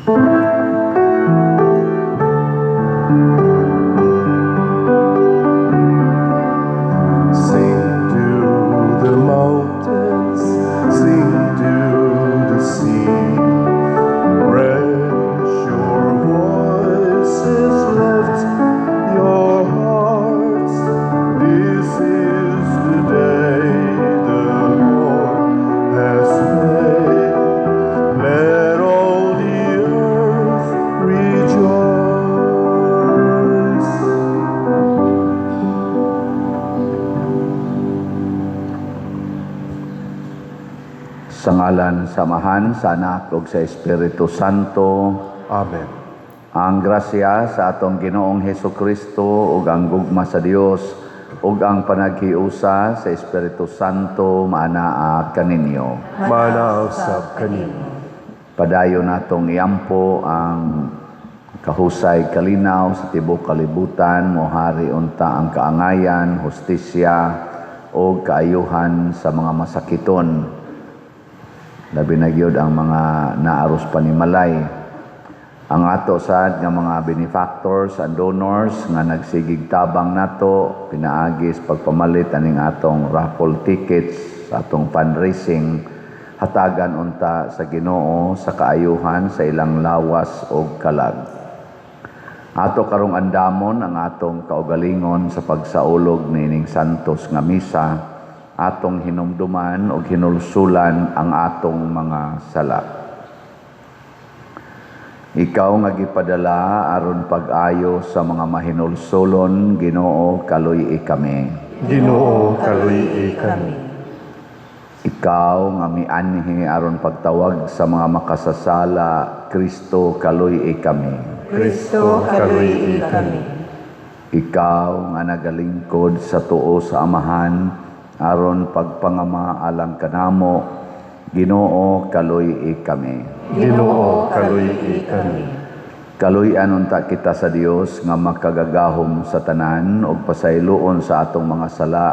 Sing to the mountains, sing to the sea. Raise your voices, lift your hearts. This is the day the Lord has made. Let all the earth rejoice. Sa ngalan sa Amahan, sa Anak ug sa Espiritu Santo. Amen. Ang grasya sa atong Ginoong Hesus Kristo ug ang gugma sa Dios ug ang panaghiusa sa Espiritu Santo maanaa kaninyo. Maanaa usab kanimo. Padayon natong iampo ang kahusay kalinaw sa tibuok kalibutan, mohari unta ang kaangayan, hustisya ug kaayuhan sa mga masakiton. Labi na gyud ang mga naaros panimalay. Ang ato sad nga mga benefactors and donors nga nagsigig tabang nato pinaagi sa pagpamalit aning atong raffle tickets sa atong fundraising, hatagan unta sa Ginoo sa kaayuhan sa ilang lawas ug kalag. Ato karong andamon ang atong kaugalingon sa pagsaulog niining santos nga misa, atong hinumduman ug hinulsulan ang atong mga sala. Ikaw nga gipadala aron pag-ayo sa mga mahinulsulon, Ginoo, kaluy-i kami. Ginoo, kaluy-i kami. Ikaw nga mianhi aron pagtawag sa mga makasasala, Kristo, kaluy-i kami. Kristo, kaluy-i kami. Ikaw nga nagalingkod sa tuo sa Amahan aron pagpangama alang kanamo, Ginoo, kaluy-i kami. Ginoo, kaluy-i kami. Kaluy-an unta kita sa Dios nga makagagahom sa tanan ug pasayloon sa atong mga sala.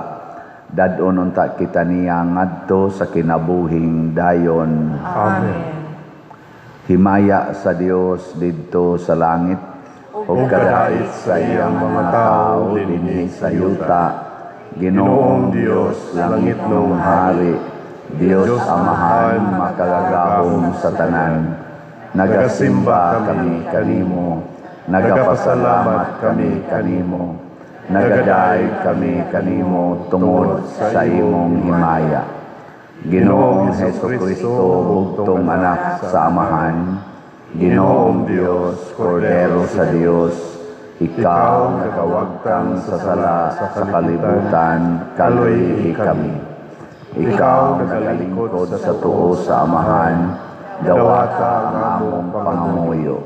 Dad-on unta kita niya ngadto sa kinabuhing dayon. Amen. Himaya sa Dios didto sa langit ug kadait sa iyang mga tawo dinhi sa yuta. Ginoong Dios, langitnong hari, Dios Amahan makagagahom sa tanan. Nagasimba kami kanimo, nagapasalamat kami kanimo, nagadaig kami kanimo tungod sa imong himaya. Ginoong Hesus Kristo, bugtong anak sa Amahan, Ginoong Dios, Kordero sa Dios, ikaw nagawagtang sa sala sa kalibutan, kaluy-i kami. Ikaw nagalingkod sa tuo sa Amahan, dawata ang among pangamuyo.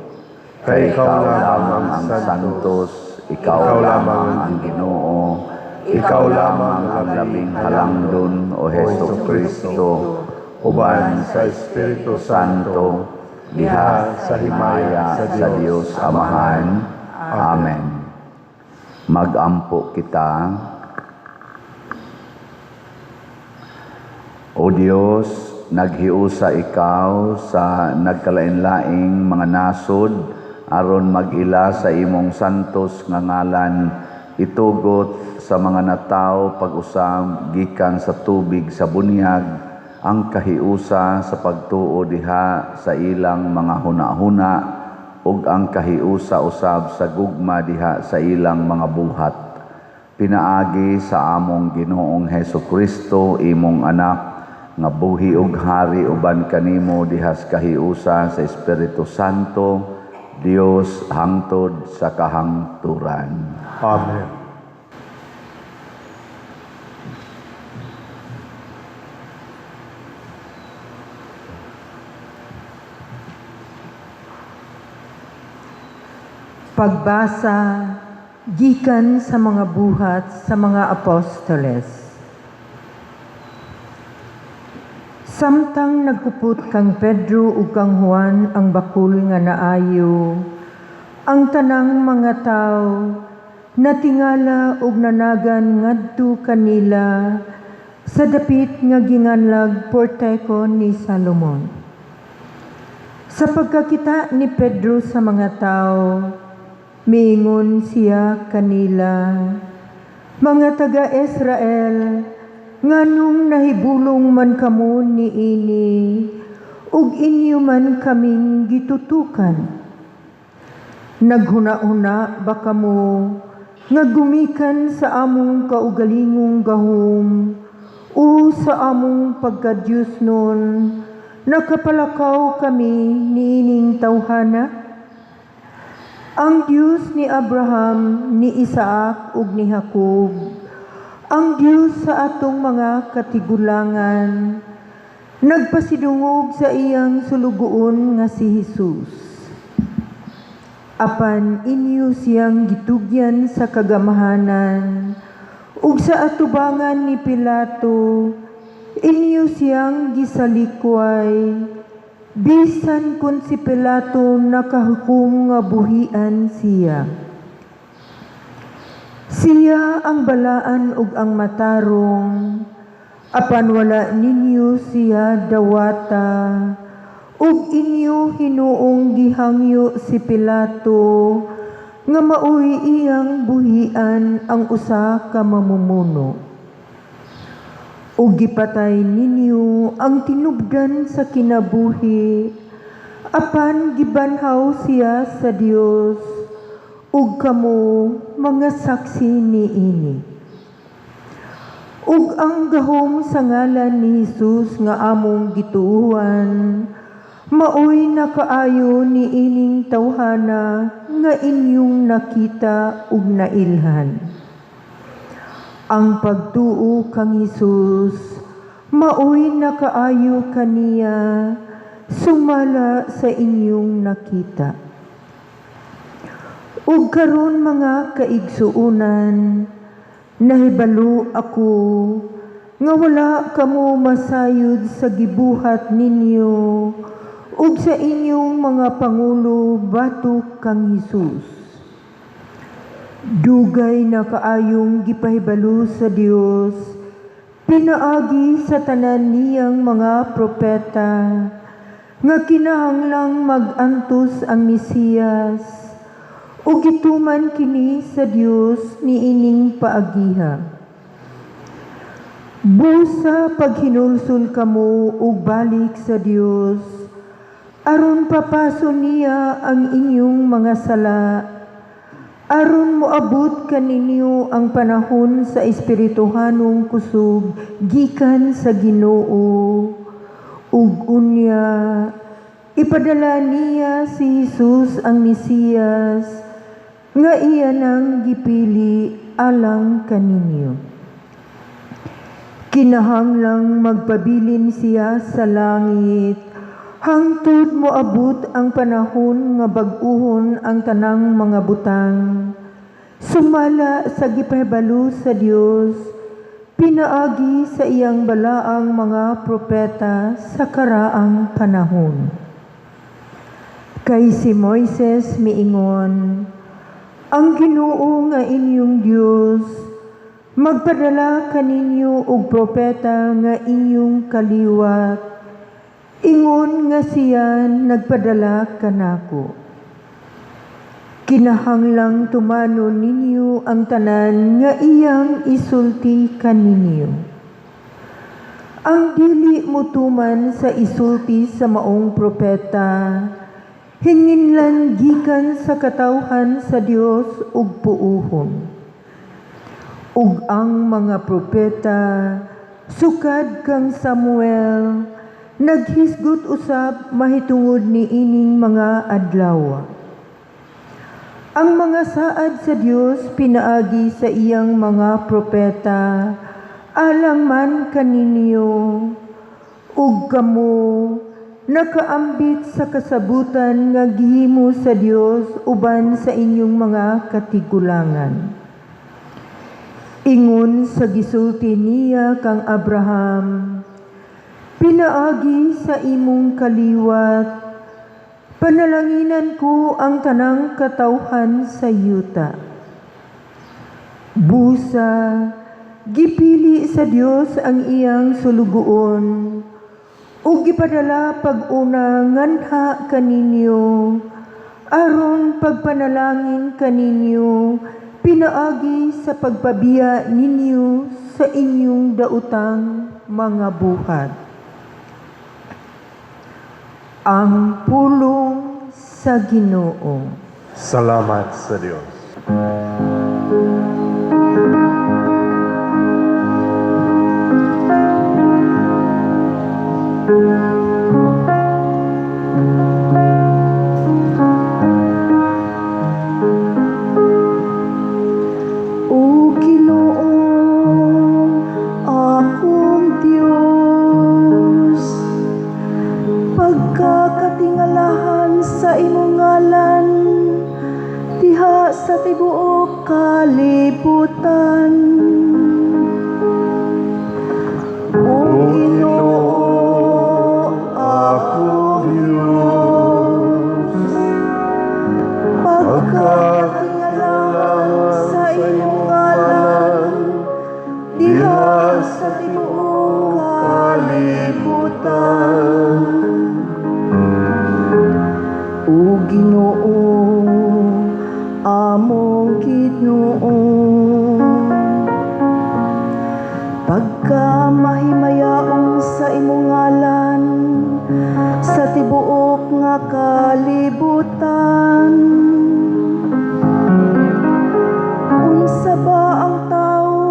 Kay ikaw lamang ang santos, ikaw lamang ang Ginoo, ikaw lamang ang labing halangdon, o Hesus Kristo, uban sa Espiritu Santo, diha sa himaya sa Dios Amahan. Amen. Magampo kita. O Dios, naghiusa ikaw sa nagkalain-laing mga nasod aron mag-ila sa imong santos nga ngalan, itugot sa mga natawo pag-usab gikan sa tubig sa bunyag ang kahiusa sa pagtuo diha sa ilang mga hunahuna ug ang kahiusa usab sa gugma diha sa ilang mga buhat. Pinaagi sa among Ginoong Hesus Kristo, imong anak, nga buhi ug hari uban kanimo dihas kahiusa sa Espiritu Santo, Dios hangtod sa kahangturan. Amen. Pagbasa gikan sa mga buhat sa mga apostoles. Samtang nagkupot kang Pedro ug kang Juan ang bakul nga naayo, ang tanang mga tawo natingala ug nanagan ngadto kanila sa dapit nga ginganlag porteko ni Salomon. Sa pagkakita ni Pedro sa mga tao, miingon siya kanila, "Mga taga-Israel, nganong nahibulong man kamo niini, ug inyo man kaming gitutukan? Naghuna-huna ba kamo nga gumikan sa among kaugalingong gahom o sa among pagka-Diyosnon nakapalakaw kami niining tawhana? Ang Dios ni Abraham, ni Isaac ug ni Jacob, ang Dios sa atong mga katigulangan, nagpasidungog sa iyang sulugoon nga si Jesus. Apan inyo siyang gitugyan sa kagamahanan ug sa atubangan ni Pilato inyo siyang gisalikway, bisan kung si Pilato nakahukom nga buhian siya. Siya ang balaan ug ang matarong, apan wala ninyo siya dawata, ug inyo hinuong gihangyo si Pilato nga maoy iyang buhian ang usa ka mamumuno. Ug gipatay ninyo ang tinubdan sa kinabuhi, apan gibanhaw siya sa Dios, ug kamo mga saksi niini. Ug ang gahom sa ngalan ni Jesus nga among gituohan, maoy nakaayo niining tawhana nga inyong nakita ug nailhan. Ang pagtuo kang Hesus maoy nakaayo kaniya sumala sa inyong nakita. Ug karon, mga kaigsuonan, nahibalo ako nga wala kamo masayod sa gibuhat ninyo ug sa inyong mga pangulo batok kang Hesus. Dugay na kaayong gipahibalo sa Dios pinaagi sa tanan niyang mga propeta nga kinahanglang mag-antos ang Mesiyas, ug gituman kini sa Dios niining paagiha. Busa paghinulsol kamo ug balik sa Dios aron papaso niya ang inyong mga sala, aron moabot kaninyo ang panahon sa espirituhanong kusog gikan sa Ginoo, ug unya ipadala niya si Jesus ang Mesiyas nga iya nang gipili alang kaninyo. Kinahanglang magpabilin siya sa langit hangtod moabot ang panahon nga bag-uhon ang tanang mga butang sumala sa gipahibalo sa Dios pinaagi sa iyang balaang mga propeta sa karaang panahon. Kay si Moises miingon, 'Ang Ginoo nga inyong Dios magpadala kaninyo og propeta nga inyong kaliwat, ingon nga siya nagpadala kanako. Kinahanglang tumanon ninyo ang tanan nga iyang isulti kaninyo. Ang dili motuman sa isulti sa maong propeta, hinginlan gikan sa katawhan sa Dios ug puohon.' Ug ang mga propeta sukad kang Samuel naghisgot usab mahitungod niining mga adlaw. Ang mga saad sa Dios pinaagi sa iyang mga propeta alang man kaninyo, ug kamo nakaambit sa kasabutan nga gihimo sa Dios uban sa inyong mga katigulangan. Ingon sa gisulti niya kang Abraham, 'Pinaagi sa imong kaliwat, panalanginan ko ang tanang katawhan sa yuta.' Busa, gipili sa Dios ang iyang sulugoon, Ug gipadala pag-una nganha kaninyo aron pagpanalangin kaninyo pinaagi sa pagpabiya ninyo sa inyong daotang mga buhat. Ang pulong sa Ginoo. Salamat sa Dios. O Ginoo, akong Dios, pagkakatingalahan sa imong ngalan diha sa tibuok kalibutan. O Ginoo, akong Dios, pagkakatingalahan sa imong ngalan diha sa tibuok kalibutan. O Ginoo, among Ginoo, pagkamahimayaon sa imong ngalan sa tibuok nga kalibutan. Unsa ba ang tawo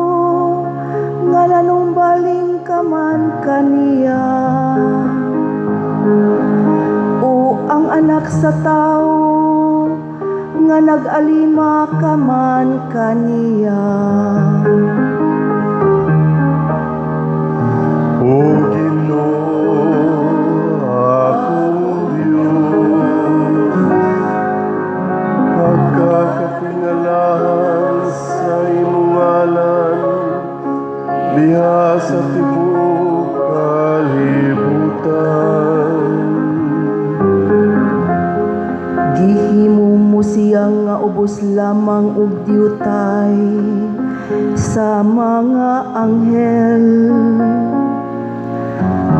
nga nanumbaling ka man kaniya? O ang anak sa tawo nga nag-alima ka man kaniya? O Ginoo, akong Dios, pagkakatingalahan sa imong ngalan diha sa tibuok kalibutan. Gihimo mo siya nga ubos lamang og diutay sa mga anghel.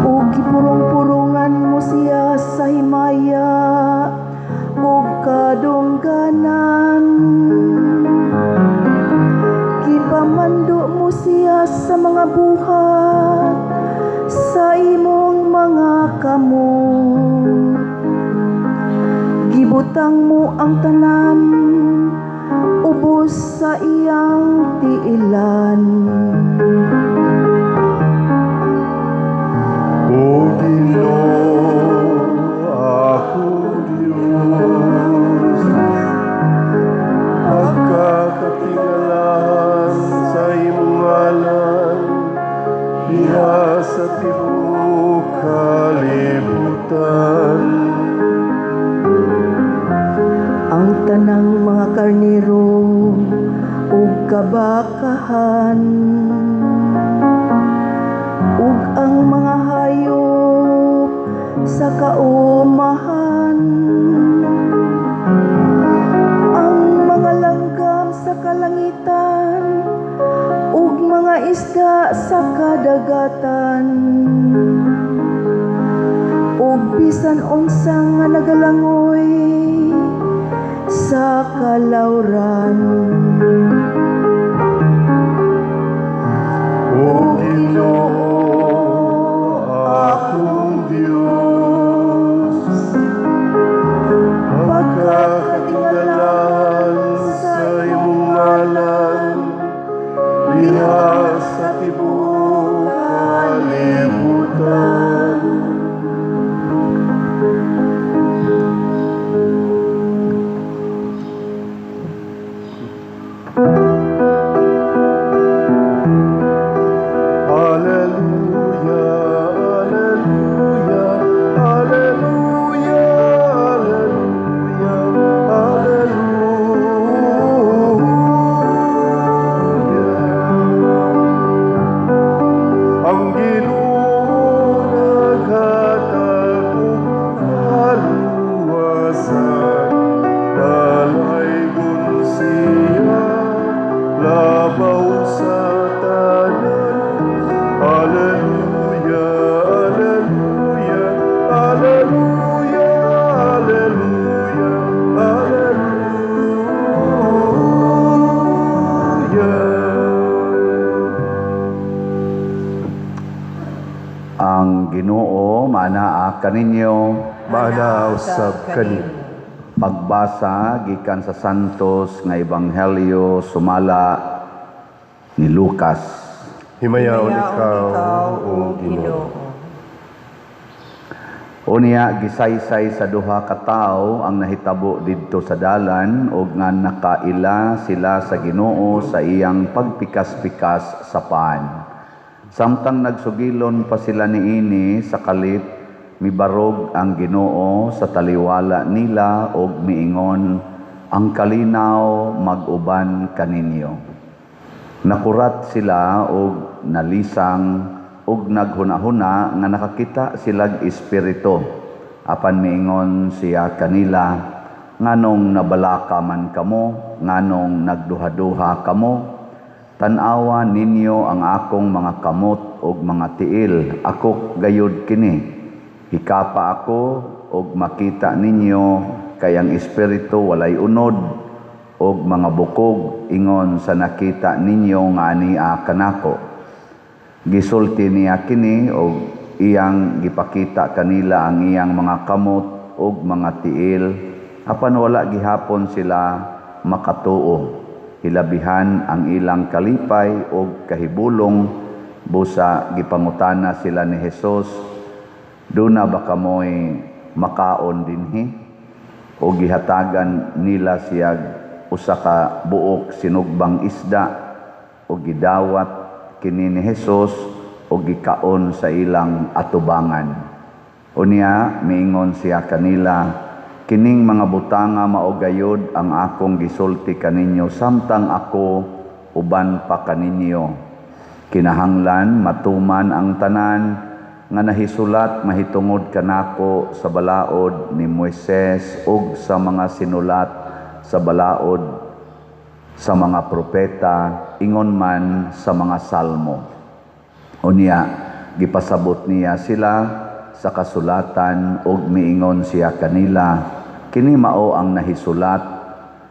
Ug gipurong-purungan mo siya sa himaya ug kadungganan. Gipamando mo siya sa mga buhat sa imong mga kamot. Gibutang mo ang tanan ubos sa iyang tiilan. O Ginoo, akong Dios, pagkakatingalahan sa imong ngalan diha sa tibuok kalibutan. Ang tanang mga karnero ug kabakahan ug ang mga hayop sa kaumahan, ang mga langgam sa kalangitan ug mga isda sa kadagatan, ug bisan unsa nga nagalangoy sa kalawran. O Ginoo, akong Dios, pagkakatingalahan sa imong ngalan diha sa tibuok kalibutan. Ang Ginoo maanaa kaninyo. Maanaa usab kanimo. Pagbasa gikan sa Santos nga Ebanghelyo sumala ni Lucas. Himayaon ikaw, O Ginoo. Unya gisaysay sa duha ka tawo ang nahitabo didto sa dalan ug nga nakaila sila sa Ginoo sa iyang pagpikas-pikas sa pan. Samtang nagsugilon pa sila niini sa kalit, mibarog ang Ginoo sa taliwala nila ug miingon, "Ang kalinaw mag-uban kaninyo." Nakurat sila og nalisang ug naghuna-huna nga nakakita silag espiritu. Apan miingon siya kanila, "Nganong nabalaka man kamo, nganong nagduha-duha kamo? Tan-awa ninyo ang akong mga kamot ug mga tiil, ako gayud kini. Hikapa ako ug makita ninyo kay ang espiritu walay unod ug mga bukog ingon sa nakita ninyo nga ania kanako." Gisulti niya kini og iyang gipakita kanila ang iyang mga kamot ug mga tiil, apan wala gihapon sila makatuo. Hilabihan ang ilang kalipay ug kahibulong busa gipangutana sila ni Jesus, "Duna ba kamoy makaon dinhi?" O gihatagan nila siya usa ka buok sinugbang isda, o gidawat kini ni Jesus o gikaon sa ilang atubangan. Unya miingon siya kanila, "Kining mga butanga mao gayud ang akong gisulti kaninyo samtang ako uban pa kaninyo. Kinahanglan matuman ang tanan nga nahisulat mahitungod kanako sa balaod ni Moises ug sa mga sinulat sa balaod sa mga propeta, ingon man sa mga salmo." Unya gipasabot niya sila sa kasulatan ug miingon siya kanila, "Kini mao ang nahisulat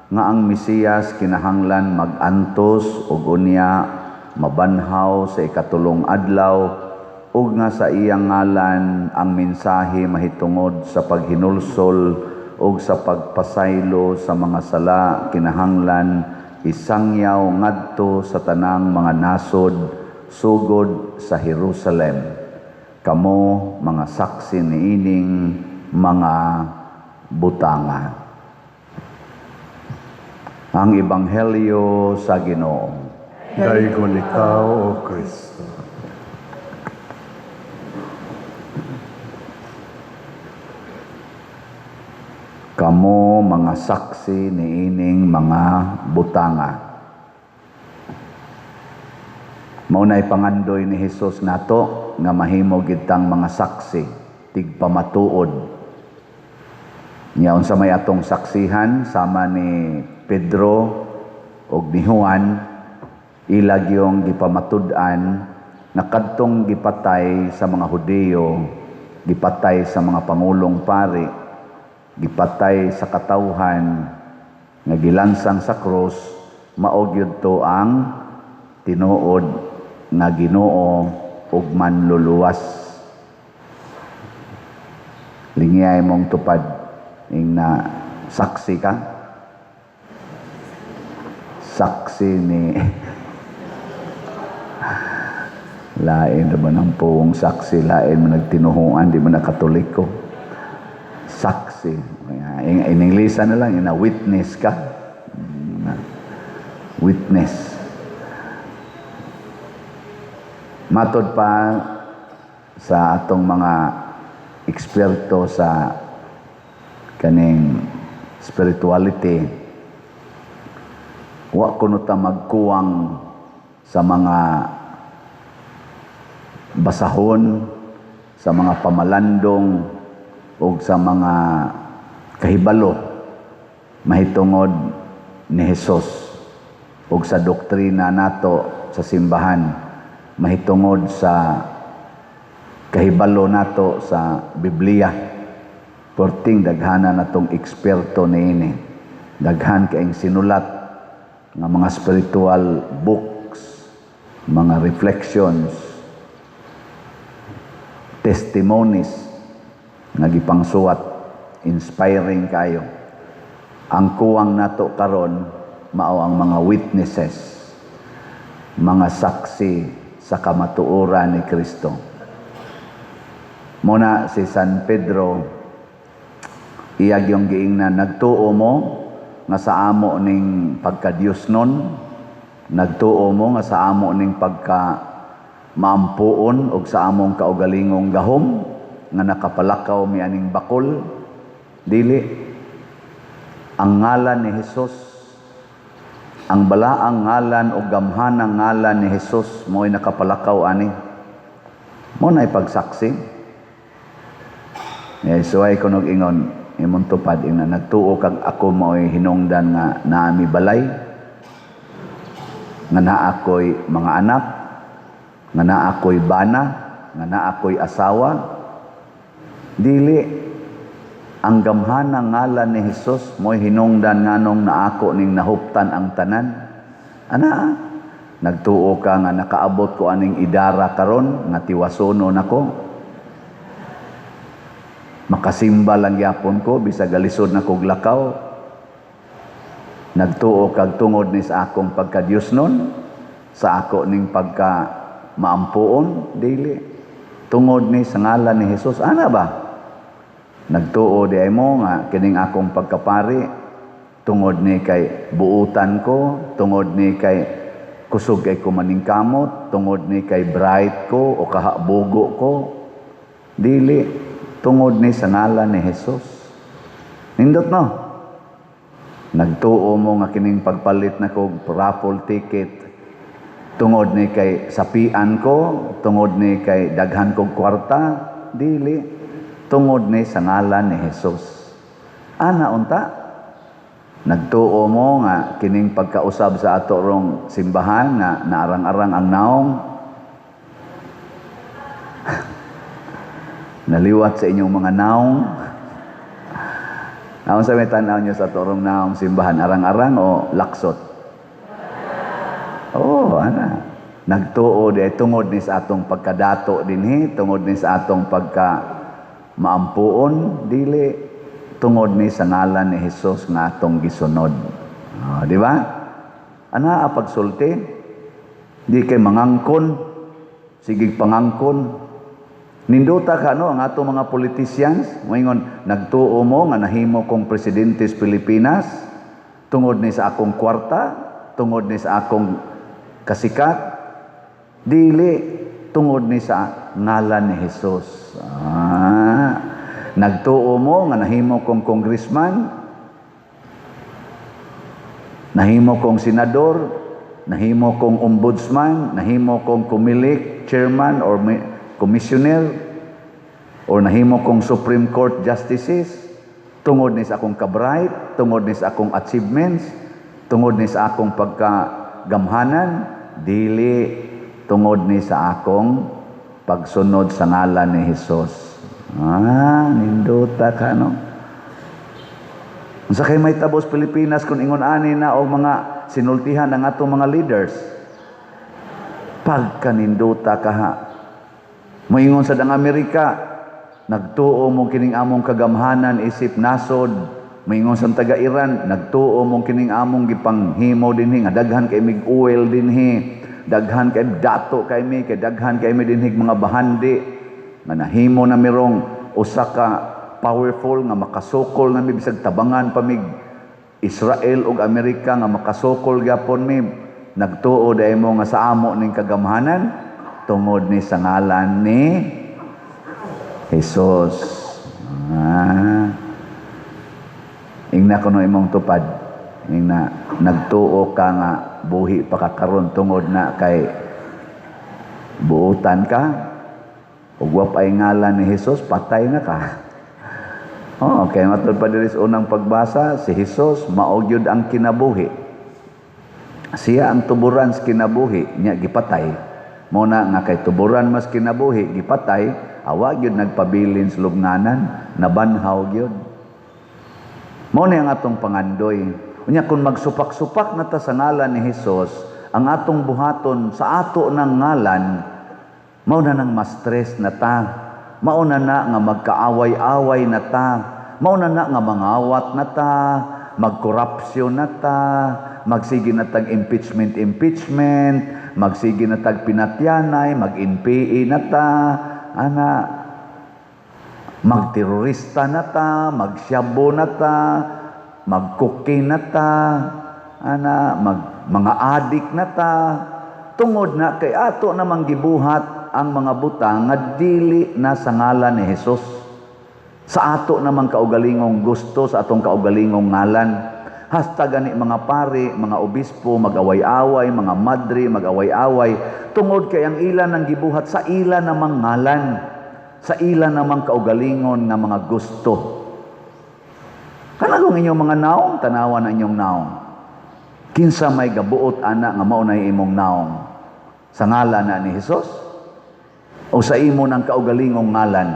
nga ang Mesiyas kinahanglan mag-antos ug unya mabanhaw sa ikatulong adlaw, ug nga sa iyang ngalan ang mensahe mahitungod sa paghinulsol ug sa pagpasaylo sa mga sala kinahanglan isangyaw ngadto sa tanang mga nasod sugod sa Jerusalem. Kamo mga saksi niining mga butanga." Ang Ebanghelyo sa Ginoo. Daygon ikaw, O Kristo. Kamo mga saksi niining mga butanga. Mao nay pangandoy ni Hesus nato nga mahimo gid tang mga saksi, tigpamatuod. Nya unsa may atong saksihan sama ni Pedro ug ni Juan, ila gyung gipamatud-an nga kadtong gipatay sa mga Hudiyo, gipatay sa mga pangulong pari, gipatay sa katawhan nga gilansang sa krus, mao gyud to ang tinuod nga Ginoo ug manluluwas. Lingiyay mong tupad ing na saksi ka. Saksi ni lain naman ang puong saksi, lain mo nagtinuhuan, di mo na Katoliko. Saksi. In English na lang, ina witness ka. Witness. Matod pa sa atong mga eksperto sa kaning spirituality, wa kuno ta magkuwang sa mga basahon, sa mga pamalandong ug sa mga kahibalo mahitungod ni Hesus ug sa doktrina nato sa simbahan mahitungod sa kahibalo nato sa Biblia. Porting daghana natong eksperto niini. Daghan kaayong sinulat nga mga spiritual books, mga reflections. Testimonies nga gipangsuwat, inspiring kayo. Ang kuwang nato karon mao ang mga witnesses, mga saksi sa kamatuoran ni Kristo. Muna si San Pedro, iyag yung giingnan, "Nagtuo mo nga sa amo ning pagka-Diyos nun, nagtuo mo nga sa amo ning pagka maampuon og sa among kaugalingong gahom nga nakapalakaw mi aning bakol? Dili, ang ngalan ni Jesus, ang balaang ngalan o gamhanang ngalan ni Jesus mo'y nakapalakaw ani." Mo na ipagsaksi. Eh, suway ko nog ingon, imong tupad, ina, "Nagtuo kag ako mo'y hinungdan nga naami balay, nga naa ko'y mga anak, nga naa ko'y bana, nga naa ko'y asawa? Dili, ang gamhanang ngalan ni Jesus mo'y hinungdan nganong naako ning nahuptan ang tanan." Ana, nagtuo ka nga nakaabot ko aning idara karon nga tiwasono nako, makasimba lang gyapon ko bisag galisod na kog lakaw? Nagtuo kag tungod ni sa akong pagka-Diyos nun, sa ako ning pagka maampuon? Dili, tungod ni sa ngalan ni Jesus." Ana ba? Nagtuo di ay mo nga kining akong pagkapari tungod ni kay buutan ko, tungod ni kay kusog kay ko maningkamot, tungod ni kay bright ko o kahabugo ko? Dili, tungod ni sa ngalan ni Jesus. Nindot, no? Nagtuo mo nga kining pagpalit na kog raffle ticket tungod ni kay sapian ko, tungod ni kay daghan kog kwarta? Dili, tungod ni sa ngalan ni Jesus. Ana unta? Nagtuo mo nga kining pagkausab sa ato rong simbahan nga naarang-arang ang naong, naliwat sa inyong mga naong? Naon sa may tanaw niyo sa ato rong naong simbahan, arang-arang o laksot? Oh, ana. Nagtuo di ay tungod ni sa atong pagkadato dinhi, tungod ni sa atong pagka maampuon? Dili, tungod ni sa ngalan ni Jesus nga atong gisunod. Oh, di ba? Ana pagsulti, di kay mangangkon, sige pangangkon. Nindota ka, no, ang atong mga politicians, moingon, "Nagtuo mo nga nahimo kong presidente sa Pilipinas tungod ni sa akong kwarta, tungod ni sa akong kasikat?" Dili, tungod ni sa ngalan ni Jesus. Ah, nagtuo mo nga nahimo kong congressman, nahimo kong senador, nahimo kong ombudsman, nahimo kong Comelec chairman or commissioner, or nahimo kong Supreme Court justices tungod ni sa akong kabright, tungod ni sa akong achievements, tungod ni sa akong pagkagamhanan? Dili, tungod ni sa akong pagsunod sa ngalan ni Jesus. Ah, nindota ka, no? Unsa kay may tabos Pilipinas kung ingon ani na og mga sinultihan ng atong mga leaders? Pagkaninduta ka ha. Moingon sa dang Amerika, "Nagtuo mo kining among kagamhanan isip nasod." Moingon sa taga Iran, "Nagtuo mo kining among gipanghimo dinhi nga daghan kay mig oil dinhi, daghan kay dato kay mi, kay daghan kay mi dinhi mga bahandi nga nahimo na mirong usa ka powerful nga makasukol na mi bisag tabangan pa mig Israel ug Amerika nga makasukol gyapon mi." Nagtuo dai mo nga sa amo ning kagamhanan? Tungod ni sa ngalan ni Jesus. Ah. Ingna kuno imong tupad. Ingna, "Nagtuo ka nga buhi pa ka karon tungod na kay buutan ka?" Ug wa pay ngalan ni Jesus, patay na ka. Oh, okay, matod pa diri sa unang pagbasa, si Jesus mao gyud ang kinabuhi. Siya ang tuburan sa kinabuhi, nya gipatay. Mo na nga kay tuburan mas kinabuhi, gipatay, awa gyud nagpabilin sa lubnganan, nabanhaw gyud. Mao ni ang atong pangandoy. Unya kung magsupak-supak na ta sa ngalan ni Jesus, ang atong buhaton sa ato ng ngalan, mao na nang ma-stress na ta. Mauna na nga magkaaway-away na ta. Mauna na nga mangawat na ta, magkorupsyon na ta, magsige na tag impeachment impeachment, magsige na tag pinatyanay, mag-NPA na ta, ana, magterorista na ta, magsyabo na ta, magcocaine na ta, ana, mga adik na ta, tungod na kay ato namang gibuhat ang mga butang nga dili na sa ngalan ni Jesus. Sa ato namang kaugalingong gusto, sa atong kaugalingong ngalan. Hasta gani mga pari, mga obispo, mag-away-away, mga madre, mag-away-away, tungod kay ang ilan ang gibuhat sa ila namang ngalan, sa ila namang kaugalingon nga mga gusto. Kanagong inyong mga naong, tanawan na inyong naong. Kinsa may gabuot ana nga mao na imong naong? Sa ngalan na ni Jesus? O sa imo ng kaugalingong ngalan?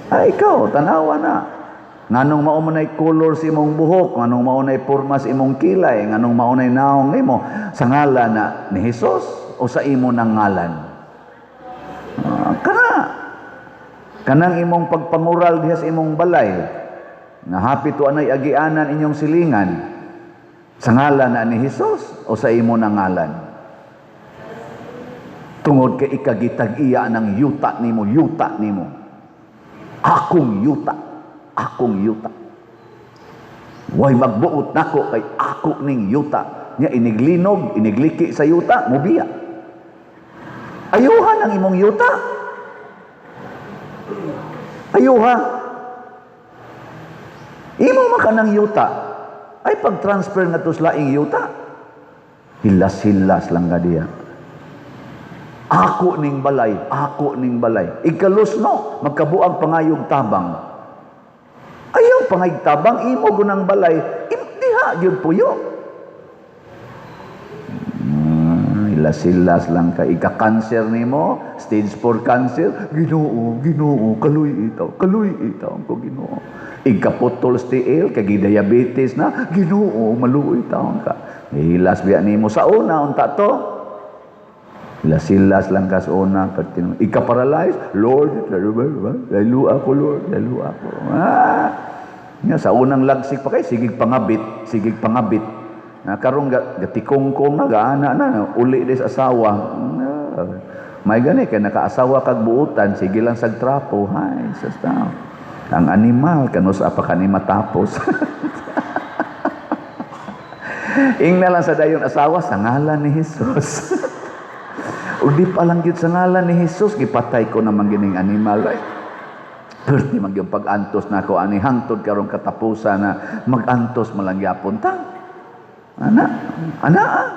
Ay, ikaw, tanawa na. Nganong mao man ay color sa imong buhok, nganong mao nay porma sa imong kilay, nganong mao nay naong nimo, sa ngalan na ni Jesus o sa imo ng ngalan? Kana kanang imong pagpangural diha sa imong balay, nga hapit wa nay agianan inyong silingan, sa ngalan na ni Jesus o sa imo ng ngalan? Tungod kay ikagitag-iya ng yuta nimo, yuta nimo. Akong yuta, akong yuta. Way magbuot nako kay ako ning yuta. Nya iniglinog, inigliki sa yuta, mubiya. Ayuhan ang imong yuta. Ayuha. Imo man kanang yuta. Ay pag-transfer nga to sa laing yuta. Hilas-hilas lang ka diya. Ako ning balay, ako ning balay. Ikalusno, magkabuag pangayog tabang. Ayaw pangayog tabang, imo gunang balay, diha gyud puyo. Hilas-hilas lang ka. Ika-cancer nimo, stage 4 cancer. Ginoo, Ginoo, kaluy itaw, kaluy itaw ko Ginoo. Ikaputol sa tiil, kay diabetes na, Ginoo, maluoy taon ka. Hilas biya nimo sa una, unta to. Hilas-hilas lang ka sa una. Ika-paralyze, Lord, lalo ako, Lord, lalo ako. Nga, sa unang lagsik pa kay, sigig pangabit, sigig pangabit. Na karong gatikongkong na, gaana na, uli des asawa. May gani, kay nakaasawa kag buutan, sige lang sag trapo. Hay, sa tao. Ang animal, kanus pa kani matapos. Ingna lang sa dayon asawa, sa ngalan ni Jesus. O di pa lang gyud sa ngalan ni Jesus, gipatay ko naman gining animal. Ay, perti man gyud pag-antos nako ani hangtod karong katapusan na mag-antos man lang gyapon ta. Ana, ana. Ah.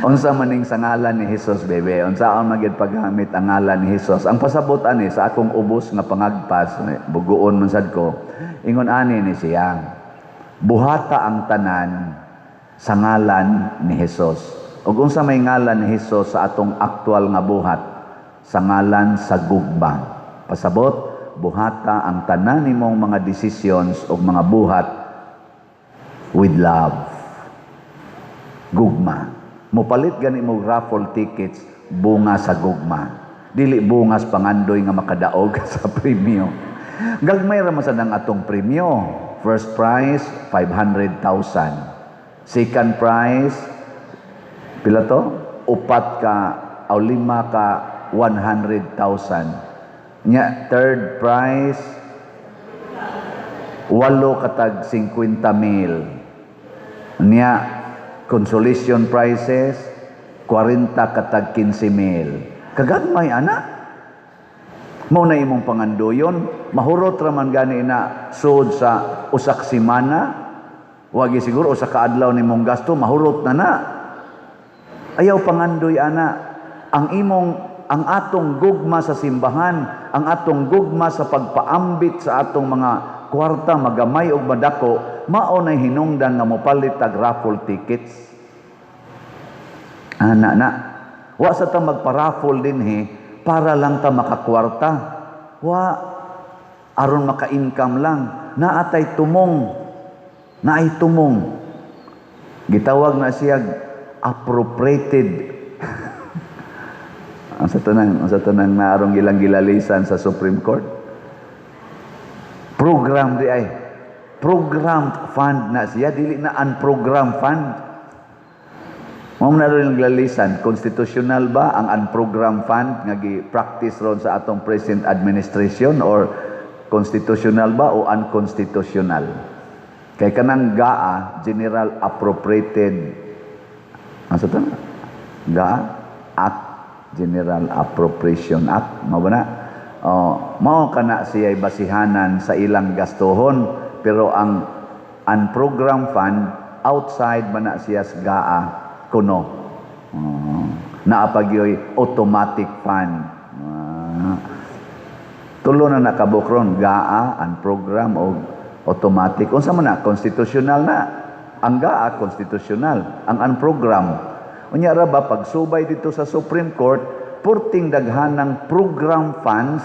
Unsa maning sa ngalan ni Jesus, bebe? Unsa man gyud paggamit ang ngalan ni Jesus? Ang pasabot ani sa akong ubos nga pangagpas, bugoon man sad ko. Ingon ani ni siya. Buhata ang tanan sa ngalan ni Jesus. Ug unsa may ngalan ni Jesus sa atong aktual nga buhat? Sa ngalan sa gugma. Pasabot, buhata ang tanan nimong mga decisions ug mga buhat with love. Gugma. Mupalit gani mo raffle tickets bunga sa gugma. Dili bungas pangandoy nga makadaog sa premyo. Gagmay ra man sad ang atong premyo. First prize 500,000. Second prize pila to? Upat ka o lima ka 100,000. Nya third prize walo katag 50 mil. Nya consolation prizes 40 katag 15 mil. Kagagmay ana. Mao na imong pangandoyon, mahurot ra man gani na sud sa usak semana. Wagi siguro usa ka adlaw nimong gasto, mahurot na na. Ayaw pangandoy ana. Ang atong gugma sa simbahan, ang atong gugma sa pagpaambit sa atong mga kwarta magamay og madako, mao nay hinungdan nga mopalit tag raffle tickets. Ana na. Wa sa ta magpa-raffle dinhi para lang ta makakwarta. Wa aron maka-income lang. Naatay tumong. Naay tumong. Gitawag na siya appropriated. Ang sa tanang naarong ilang gilalisan sa Supreme Court. Program di ay. Programmed fund na siya, dili na unprogrammed fund. Mao na rin gilalisan, constitutional ba ang unprogrammed fund nga gi-practice ron sa atong present administration or constitutional ba o unconstitutional? Kay kanang GAA, General Appropriated, ang sa to? GAA Act, General Appropriation Act, mao ba na? Oh, mao kana siya basihanan sa ilang gastuhon, pero ang unprogrammed fund, outside man na siya sa GAA kuno. Oh, naa pa gyoy automatic fund. Tulo na nakabukron, GAA, unprogram o automatic. Unsa man na, constitutional na. Ang GAA, constitutional. Ang unprogram. Unya ra ba pagsubay dito sa Supreme Court, purting daghanang program funds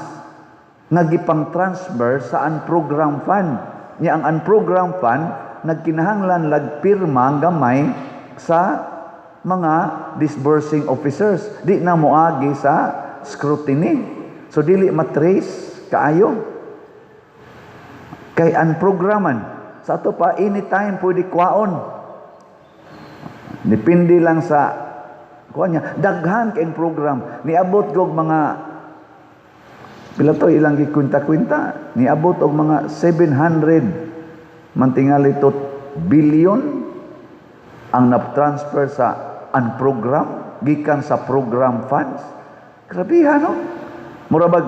nga gipang-transfer sa unprogram fund. Nya ang unprogram fund nagkinahanglan lag pirma gamay sa mga disbursing officers. Di na moagi sa scrutiny. So dili matrace kaayo. Kay unprograman. Sa ato pa, anytime pwede kwaon. Depende lang sa kuan niya. Daghan kay program. Niabot gog mga pila to ilang gikwinta-kwinta. Niabot og mga 700 mantingali to billion ang na-transfer sa unprogram gikan sa program funds. Grabe no? Mura bag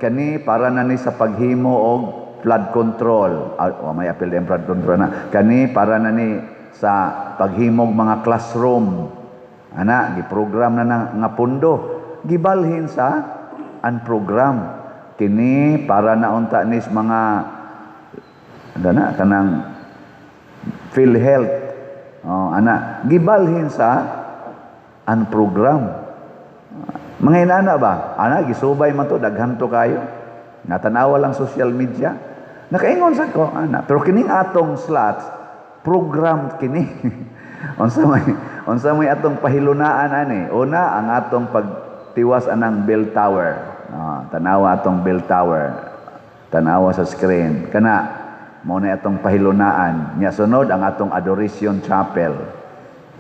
kani para na ni sa paghimo og flood control. Ah, oh, may apil din flood control na. Kani para na ni sa paghimog mga classroom. Ana, giprogram na, na nga pundo. Gibalhin sa unprogram. Kini para na unta nis mga dana kanang PhilHealth. Oh, ana, gibalhin sa unprogram. Mga inana ba? Ana, gisubay man to, daghan to kayo. Natanawa lang social media. Nakaingon sa ko, ana. Pero kining atong slots, program kini. Unsa may atong pahilunaan ani? Una, ang atong pagtiwas anang bell tower. Ah, tanawa atong bell tower. Tanawa sa screen. Kana mao na atong pahilunaan. Nya sunod ang atong Adoration Chapel.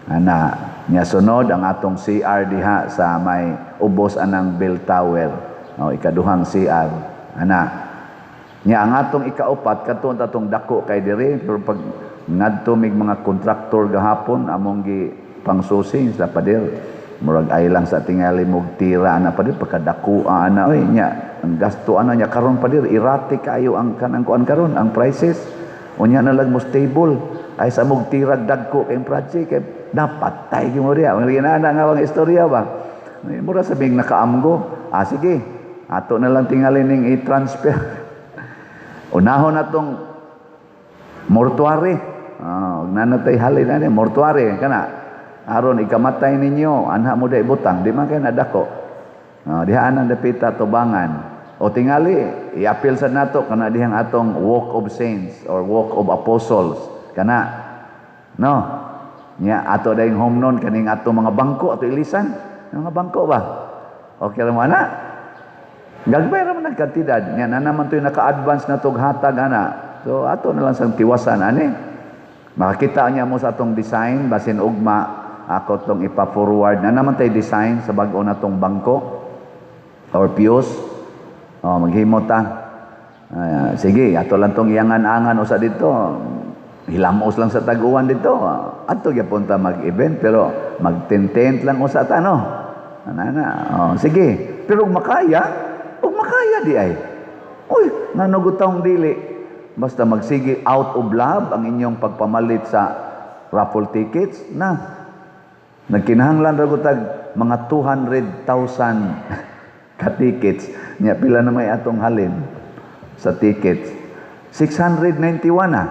Ana, nya sunod ang atong CR diha sa may ubos anang bell tower. O, ikaduhang CR. Ana. Nya ang atong ikaupat, kadto atong dako kay diri, pero pag ngadto mig mga kontraktor gahapon, among gi pangsusi sa pader. Murag ay lang sa tingali mog tira ana, pader, pagkadako ana oy. Nya ang gasto ana nya karon, pader, erratic kayo ang kanang kuan karon ang prices. Unya na lang mo stable ay sa mog tirag dagko kay project kay napatay gyud mo diha. Mga ginana nga mga istorya ba, mura sabing nakaamgo. Ah, sige, ato na lang tingali ning i-transfer. Unahon atong mortuary. Ah, ug nanatay halin ani mortuary kana. Aron ikamatay ninyo, anha mo day butang, di man kay nadako. Ah, diha anang dapita tubangan. O tingali, i-appeal sa nato kana dihang atong Walk of Saints or Walk of Apostles kana. No. Nya ato dayong home nun kaning ato mga bangko ato ilisan. Mga bangko ba? Okay ra mo ana? Gagmay ra man ang kantidad. Nya na naman to'y naka-advance na tog hatag ana. So ato na lang sang tiwasan ani. Makakita niya mo sa atong design basin ugma ako tong ipa-forward na naman tay design sa bag-o na tong bangko or pews. Oh, maghimo ta. Ah, sige, ato lang tong iangan-angan usa dito. Hilamos lang sa tag-uwan dito. Ato gyapon ta mag-event pero mag-tent lang usa ta, no. Ana na. Oh, sige. Pero ug makaya di ay. Uy, ngano gutong dili? Basta magsige out of love ang inyong pagpamalit sa raffle tickets na. Nagkinahanglan ra gud tag mga 200,000 ka tickets. Nya pila na may atong halin sa tickets? 691 na.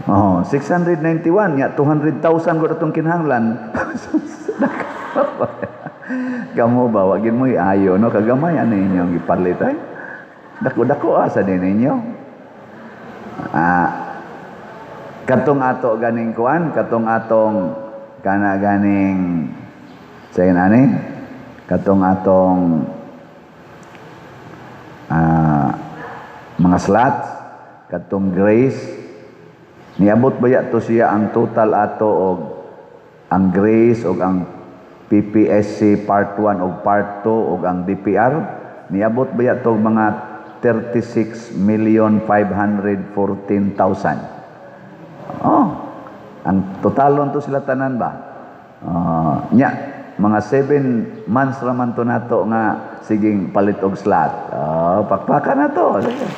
Oh, 691, nya 200,000 gud atong kinahanglan. Kamo ba, wagin mo ayo no, kagamay ano inyong gipalit ay. Dako-dako asa din ninyo. Ah, katong ato ganing kuan, katong atong kana ganing sayin ani, Katong atong mga slots, katong Grace, niabot ba ya to siya ang total ato og ang Grace og ang PPSC Part 1 og Part 2 og ang DPR, niabot ba ya to og mga 36,514,000? Oh, ang totalon to sila tanan ba? Nya, mga 7 months raman to nato nga siging palit og slot. Oh, pakpakan na to. Sige.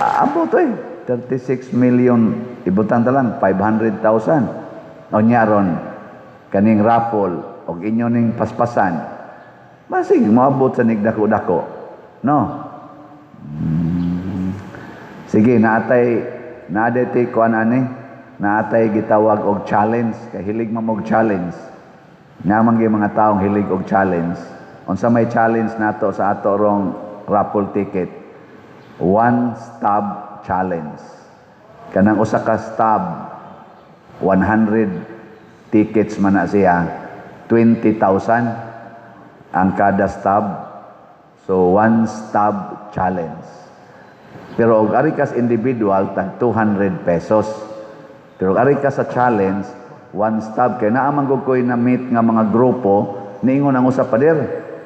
Abot eh. 36 million, ibutan ta lang 500,000. O nya ron kaning raffle og inyo ning paspasan. Basig moabot sa nigdako-dako. No? Sige, naatay naadete kuan ani, naatay gitawag og challenge kay hilig man og challenge. Naman gyud mga taong hilig og challenge. Unsa may challenge nato sa ato rong raffle ticket? One stub challenge. Kanang usa ka stub, 100 tickets man na siya, 20,000 ang kada stub. So one stub challenge. Pero og ari kas individual, tag 200 pesos. Pero og ari ka sa challenge, one stub, kay naa man gud koy na meet nga mga grupo, niingon ang usa, "Pader,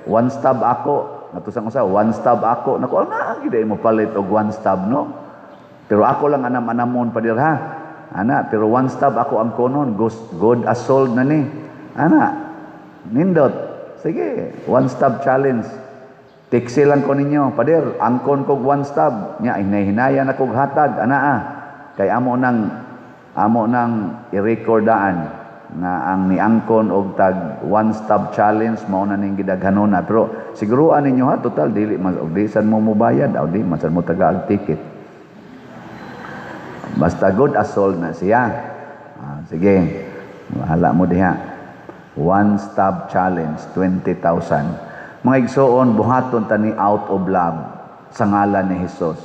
one stub ako." Natusang usa, "One stub ako." Nako, naa gid mo palit og one stub, no? "Pero ako lang anam-anamon, pader, ha." Ana, pero one stub ako ang konon, good, good as sold na ni. Ana, nindot. Sige, one stub challenge. Tiksi lang ko ninyo, "Pader, angkon kog one stub." Nya, hinay-hinayan ako hatag, ana ah. Kay amo nang i-recordaan nga ang niangkon og tag one stub challenge mao na ning gidaghanona. Pero siguruan ninyo ha, total dili man og di sad mo mobayad o di man sad mo tagaag ticket. Basta good as sold na siya. Ah, sige, bahala mo diha. One stub challenge, 20,000. Mga igsoon, buhaton tani out of love sa ngalan ni Jesus.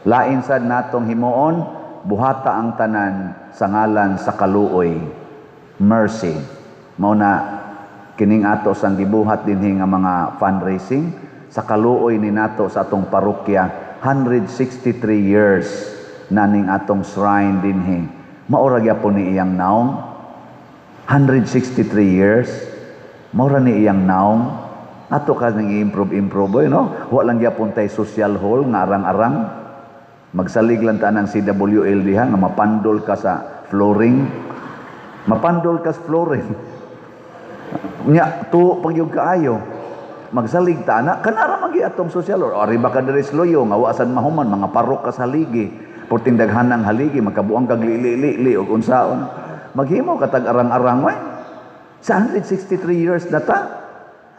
Lain sad natong himuon, buhata ang tanan sa ngalan sa kaluoy, mercy. Mao na kining ato sang gibuhat dinhi nga mga fundraising sa kaluoy ni nato sa atong parokya. 163 years na ning atong shrine dinhi. Maura gyapon ni iyang naong. 163 years, maura ni iyang naong. Ato ka nang i-improve improve boy, no? Wa lang gyapon tay social hall nga arang-arang. Magsalig lang ta ng CWL diha nga mapandol ka sa flooring. Mapandol ka sa flooring. Nya tu pag yung kaayo. Magsalig ta na kanara magi atong social hall. Ari ba ka diri sa Luyo nga wa sad mahuman, mga parok ka sa haligi. Porting daghan ang haligi, magkabuang kag li-li-li og unsaon. Maghimo ka tag arang-arang way. Sa 163 years na ta.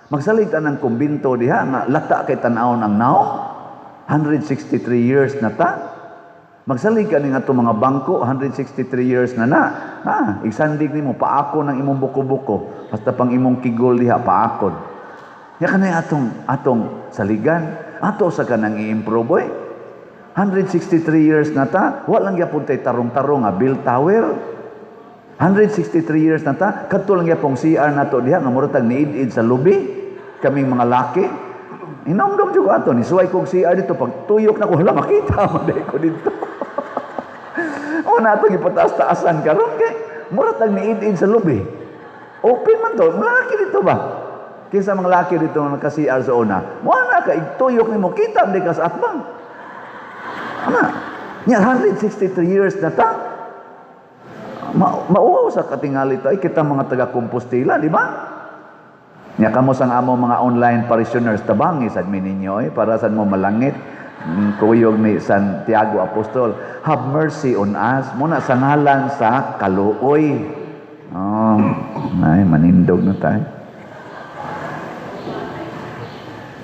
Magsalig ta ng kumbinto diha nga lata kay tan-awon ang naong. 163 years na ta. Magsalig ka ning ato mga bangko, 163 years na na. Ha, isandig nimo paako ng imong buko-buko. Basta pang imong kigol diha paakon. Ya kanay atong saligan, ato sa kanang i-improve oy. 163 years na ta, wa lang gyapon tay tarong-tarong nga bell tower. 163 years na ta, kadto lang gyapong CR nato diha nga mura tag niid-id sa lubi. Kaming mga laki. Inomdom jud ko ato ni suway kog CR dito, pag tuyok na ko, hala, makita man diay ko dito. O na atong ipataas-taasan karon kay mura tag niid-id sa lubi. Open man to, laki dito ba? Kinsa mga laki dito nga naka-CR sa una? Wala ka igtuyok nimo, kita man ka sa atbang. Ana, nya 163 years na ta. Mauwaw sa katingali to ay kita mga taga Compostela, di ba? Nya kamo sang amo mga online parishioners, tabangi sad mi ninyo eh, para sad mo malangit. Kuyog ni Santiago Apostol, have mercy on us muna sa ngalan sa kaluoy. Oh, ay manindog na tayo.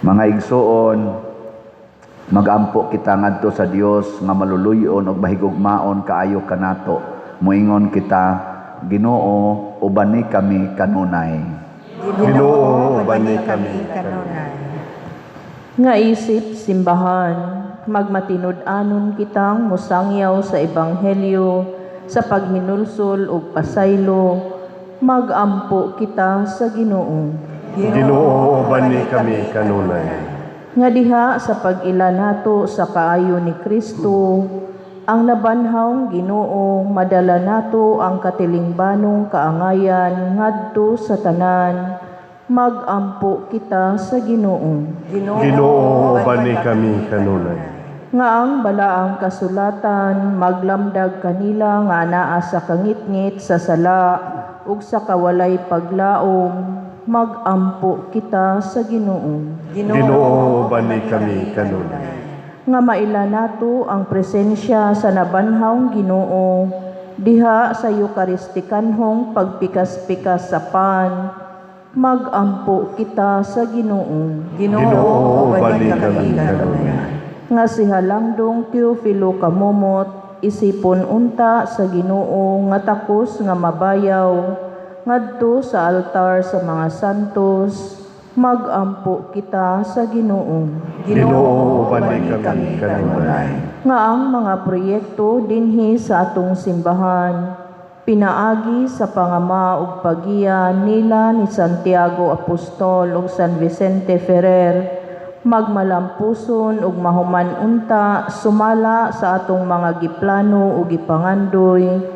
Mga igsoon, magampo kita ngadto sa Dios nga maluluyon ug mahigugmaon kaayo kanato. Moingon kita, Ginoo, ubani kami kanunay. Ginoo, ubani kami kanunay. Nga isip simbahan, magmatinud-anon kitang mosangyaw sa ebanghelyo sa paghinulsol ug pasaylo, Magampo kita sa Ginoo. Ginoo, uban ni kami kanunay. Nga diha sa pag-ila nato sa kaayo ni Kristo, ang nabanhawng Ginoo, madala nato ang katilingbanong kaangayan ngadto sa tanan. Magampo kita sa Ginoo. Ginoo, uban ni kami kanunay. Nga ang balaang kasulatan maglamdag kanila nga anaa sa kangitngit sa sala ug sa kawalay paglaom. Magampo kita sa Ginoo. Ginoo, uban ni kami kanunay. Nga maila nato ang presensya sa nabanhawng Ginoo diha sa Eukaristikanhong pagpikas-pikas sa pan. Magampo kita sa Ginoo. Ginoo, uban ni kami kanunay. Nga si Halangdong Teofilo Camomot isipon unta sa Ginoo nga takos nga mabayaw ngadto sa altar sa mga santos. Magampo kita sa Ginoo. Ginoo, uban ni kami kanunay. Nga ang mga proyekto dinhi sa atong simbahan pinaagi sa pangama ug pagiya nila ni Santiago Apostol ug San Vicente Ferrer magmalampuson ug mahuman unta sumala sa atong mga giplano ug gipangandoy.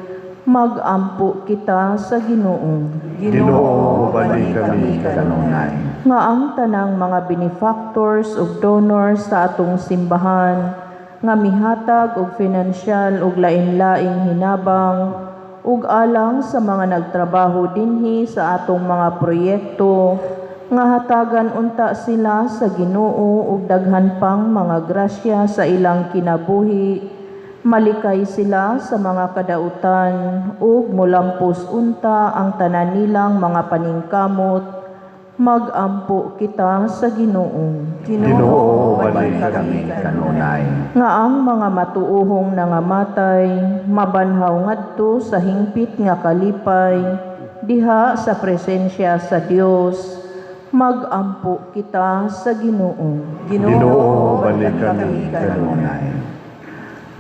Magampo kita sa Ginoo. Ginoo, uban ni kami kanunay. Nga ang tanang mga benefactors ug donors sa atong simbahan nga mihatag og finansyal ug lain-laing hinabang ug alang sa mga nagtrabaho dinhi sa atong mga proyekto, nga hatagan unta sila sa Ginoo og daghan pang mga grasya sa ilang kinabuhi, malikay sila sa mga kadautan ug mulampos unta ang tanan nilang mga paningkamot. Magampo kita sa Ginoo. Ginoo, uban ni kami kanunay. Nga ang mga matuohong nangamatay mabanhaw ngadto sa hingpit nga kalipay diha sa presensya sa Dios. Magampo kita sa Ginoo. Ginoo, uban ni kami kanunay.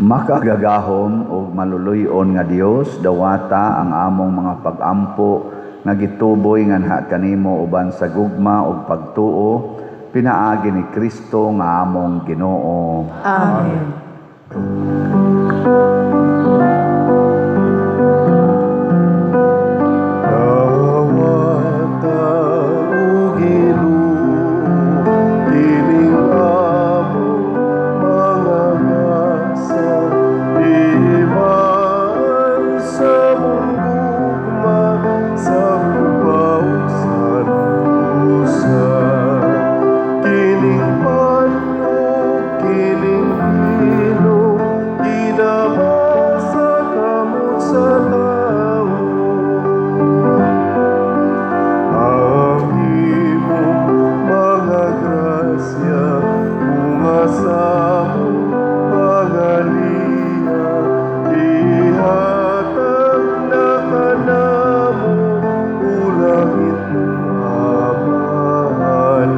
Makagagahom ug maluluy-on nga Dios, dawata ang among mga pagampo nga gituboy nganha kanimo uban sa gugma ug pagtuo pinaagi ni Kristo nga among Ginoo. Amen. Dawata o Ginoo, kining among mga gasa, iman sa mong gugma, sa hupaw sa lusa. Kining panyo, kining bino, ginama sa kamot sa tao. Ang imong mga grasya, bunga sa among pagaliya, ihatag na kanamo, o langit mong Amahan.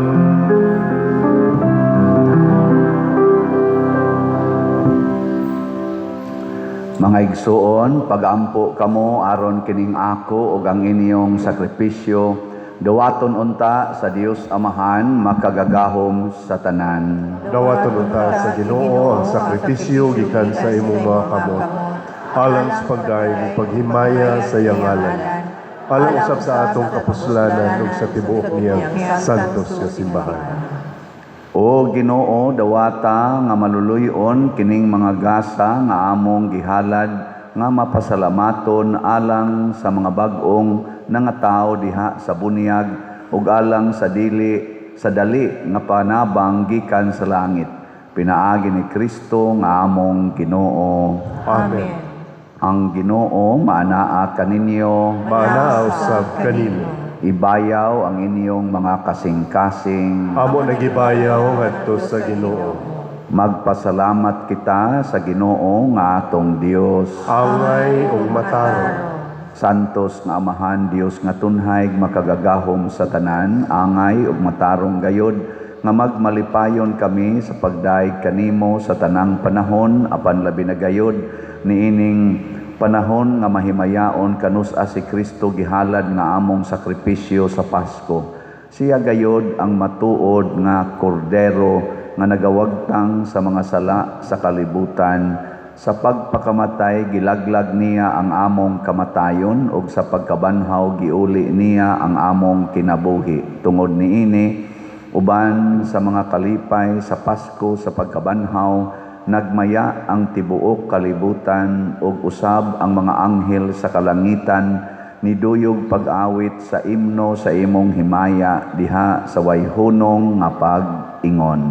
Mga igsuon, pagampo kamo aron kining ako ug ang inyong sakripisyo dawaton unta sa Dios Amahan makagagahom sa tanan. Dawaton unta sa Ginoo ang sakripisyo gikan sa imong mga kamot, alang sa pagdayeg ug paghimaya sa iyang ngalan, alang usab sa atong kapuslanan ug sa tibuok niyang santos nga simbahan. O Ginoo, dawata nga maluluy-on kining mga gasa nga among gihalad nga mapasalamaton alang sa mga bag-ong nangatawo diha sa bunyag ug alang sa dili sa dali nga panabang gikan sa langit pinaagi ni Kristo nga among Ginoo. Amen. Ang Ginoo maanaa kaninyo. Maanaa usab kanimo. Ibayaw ang inyong mga kasing-kasing. Amo nagibayaw ngadto sa Ginoo. Magpasalamat kita sa Ginoo nga atong Dios. Angay ug matarong. Santos nga Amahan, Dios nga tunhay, makagagahom sa tanan, angay ug matarong gayod nga magmalipayon kami sa pagdayeg kanimo sa tanang panahon apan labi na gayod niining Panahon nga mahimayaon kanus-a si Kristo gihalad nga among sakripisyo sa Pasko. Siya gayod ang matuod nga kordero nga nagawagtang sa mga sala sa kalibutan. Sa pagpakamatay gilaglag niya ang among kamatayon ug sa pagkabanhaw giuli niya ang among kinabuhi. Tungod niini, uban sa mga kalipay sa Pasko sa pagkabanhaw, nagmaya ang tibuok kalibutan ug usab ang mga anghel sa kalangitan niduyog pag-awit sa imno sa imong himaya diha sa wayhunong nga pag-ingon.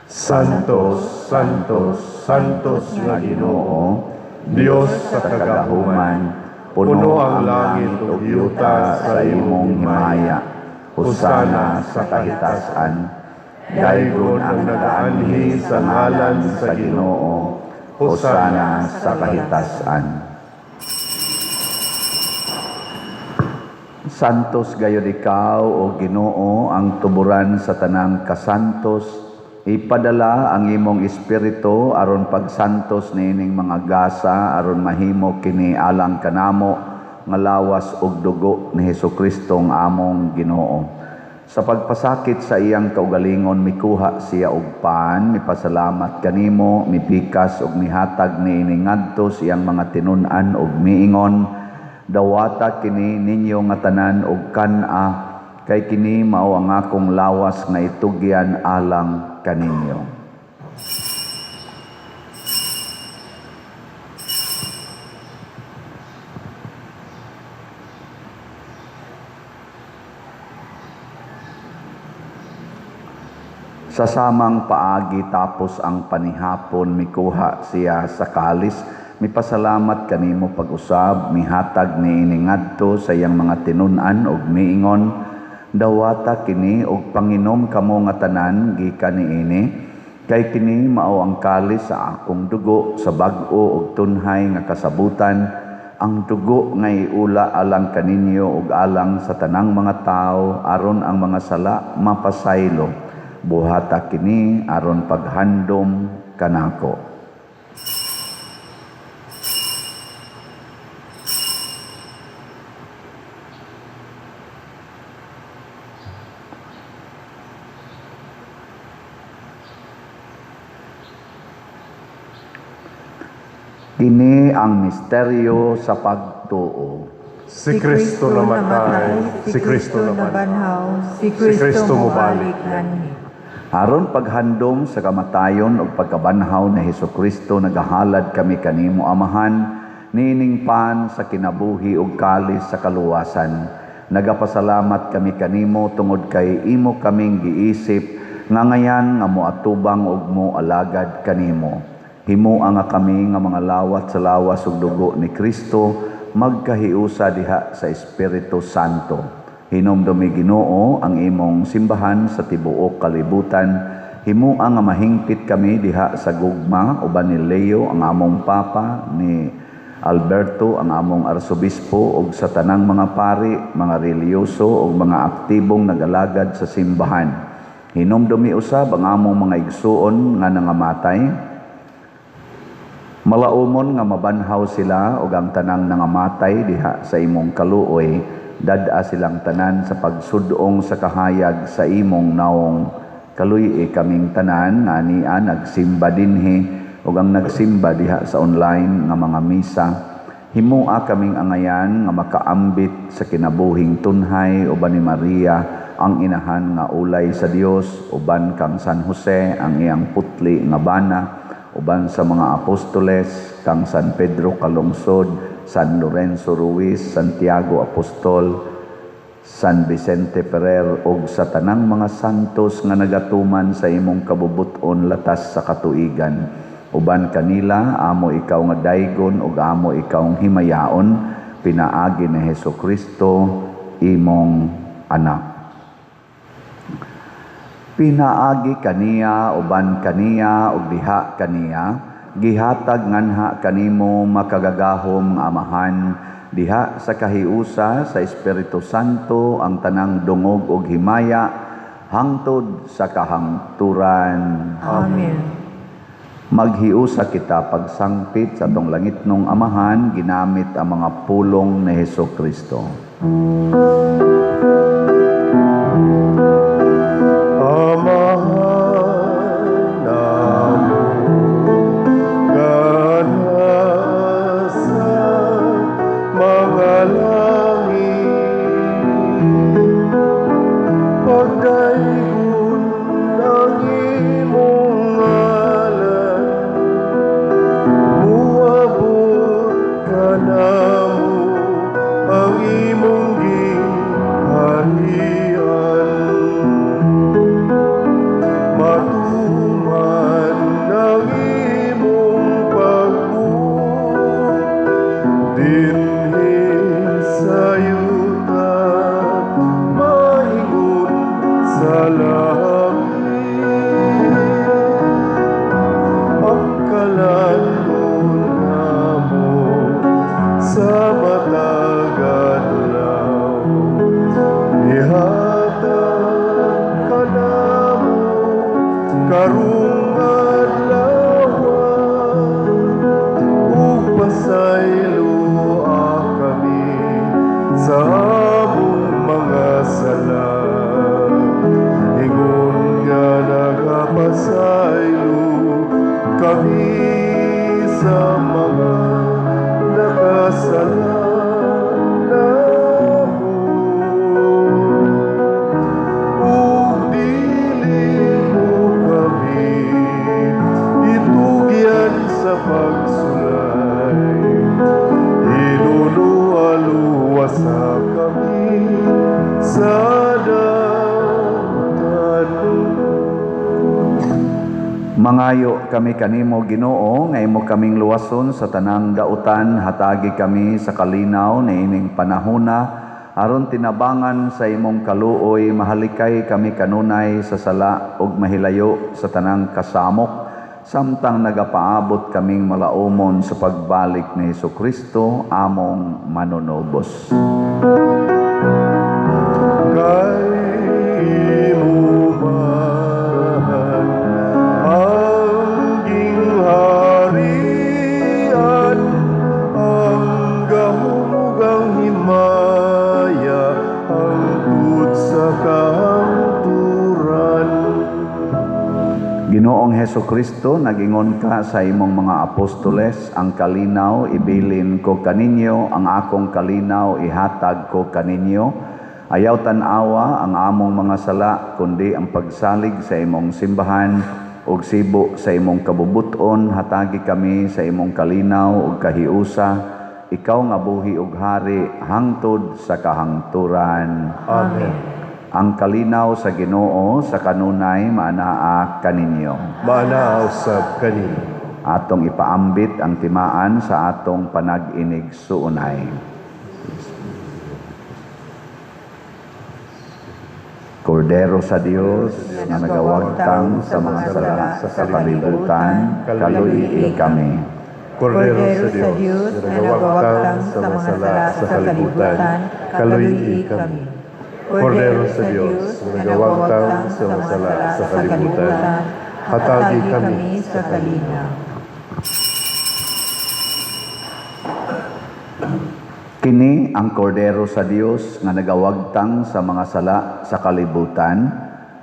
Santos, Santos, Santos nga Ginoo, Dios sa kagahuman, puno ang langit ug yuta sa imong himaya. Hosana sa kahitasan. Daygon ang nagaanhi sa ngalan sa Ginoo. Hosana sa kahitasan. Santos gayod ikaw, o Ginoo, ang tuburan sa tanang kasantos. Ipadala ang imong espiritu aron pagsantos niining mga gasa aron mahimo kini alang kanamo nga lawas ug dugo ni Hesukristo ang among Ginoo. Sa pagpasakit sa iyang kaugalingon mikuha siya og pan, mipasalamat kanimo, mipikas ug mihatag niini ngadto sa iyang mga tinun-an ug miingon, dawata kini ninyo nga tanan og kan-a, kay kini mao ang akong lawas nga itugyan alang kaninyo. Sa samang paagi tapos ang panihapon, mikuha siya sa kalis, mipasalamat kanimo pag-usab, mihatag niini ngadto sa iyang mga tinun-an ug miingon, dawata kini og panginom kamo nga tanan gikan niini, kay kini mao ang kalis sa akong dugo sa bag-o ug tunhay nga kasabutan, ang dugo nga iula alang kaninyo ug alang sa tanang mga tawo aron ang mga sala mapasaylo. Buhata kini aron paghandom kanako. Kini ang misteryo sa pagtuo. Si Kristo namatay, si Kristo nabanhaw, si Kristo mobalik nganhi. Aron paghandom sa kamatayon ug pagkabanhaw ni Hesukristo, nagahalad kami kanimo Amahan, niining pan sa kinabuhi ug kalis sa kaluwasan. Nagapasalamat kami kanimo tungod kay imo kaming giisip nga ngayan nga moatubang ug moalagad kanimo. Himoa nga kami nga mga lawat sa lawas ug dugo ni Kristo magkahiusa diha sa Espiritu Santo. Hinumdumi Ginoo ang imong simbahan sa tibuok kalibutan. Himoa nga mahingpit kami diha sa gugma uban ni Leo ang among Papa, ni Alberto ang among Arsobispo ug sa tanang mga pari, mga relihiyoso ug mga aktibong nagalagad sa simbahan. Hinumdumi usab ang among mga igsuon nga nangamatay. Malaumon nga mabanhaw sila ug ang tanang nangamatay diha sa imong kaluoy, dad-a silang tanan sa pagsudong sa kahayag sa imong naong. Kaluy-i kaming tanan nga ania nagsimba dinhi ug ang nagsimba diha sa online nga mga misa. Himoa kaming angayan nga makaambit sa kinabuhing tunhay uban ni Maria ang inahan nga ulay sa Dios, uban kang San Jose ang iyang putli nga bana, uban sa mga apostoles kang San Pedro Calungsod, San Lorenzo Ruiz, Santiago Apostol, San Vicente Ferrer ug sa tanang mga santos nga nagatuman sa imong kabubuton latas sa katuigan. Uban kanila amo ikaw nga daygon ug amo ikaw himayaon, pinaagi ni Hesukristo imong anak. Pinaagi kaniya, uban kaniya ug diha kaniya, gihatag nganha kanimo makagagahom nga Amahan, diha sa kahiusa sa Espiritu Santo ang tanang dungog ug himaya hangtod sa kahangturan. Amen. Maghiusa kita pagsangpit sa atong langitnong Amahan ginamit ang mga pulong ni Hesus Kristo. Amahan namo nga nasa mga langit, pagdaygon ang imong ngalan, muabot kanamo ang imong gingharian. Matuman ang imong pagbuot dinhi sa yuta maingon sa langit. Ang kalan-on namo sa matag adlaw, ihatag kanamo karong adlaw, ug pasayloa kami sa among mga sala, ingon nga nagapasaylo kami sa mga nakasala namo, ug dili mo kami itugyan sa pagsulay, hinunualuwasa kami sa dautan. Mangayo kami kanimo, Ginoo, nga imo kaming luwason sa tanang dautan. Hatagi kami sa kalinaw niining panahona aron tinabangan sa imong kaluoy mahalikay kami kanunay sa sala ug mahilayo sa tanang kasamok samtang nagapaabot kaming malaumon sa pagbalik ni Hesukristo among manunubos. Kay imo man ang gingharian, ang gahom ug ang himaya hangtod sa kahangturan. Ginoong Hesukristo, nagingon ka sa imong mga apostoles, "Ang kalinaw ibilin ko kaninyo, ang akong kalinaw ihatag ko kaninyo." Ayaw tan-awa ang among mga sala, kundi ang pagsalig sa imong simbahan, ug sibo sa imong kabubuton, hatagi kami sa imong kalinaw ug kahiusa, ikaw nga buhi ug hari hangtod sa kahangturan. Amen. Ang kalinaw sa Ginoo sa kanunay maanaa kaninyo. Maanaa usab kanimo. Atong ipaambit ang timaan sa atong panag-inigsuonay. Kordero sa Dios nga nagawagtang sa mga sala sa kalibutan, kaluy-i kami. Kordero sa Dios nga nagawagtang sa mga sala sa kalibutan, kaluy-i kami. Kordero sa Dios nga nagawagtang sa mga sala sa kalibutan, hatagi kami sa kalinaw. Kini ang Kordero sa Dios nga nagawagtang sa mga sala sa kalibutan.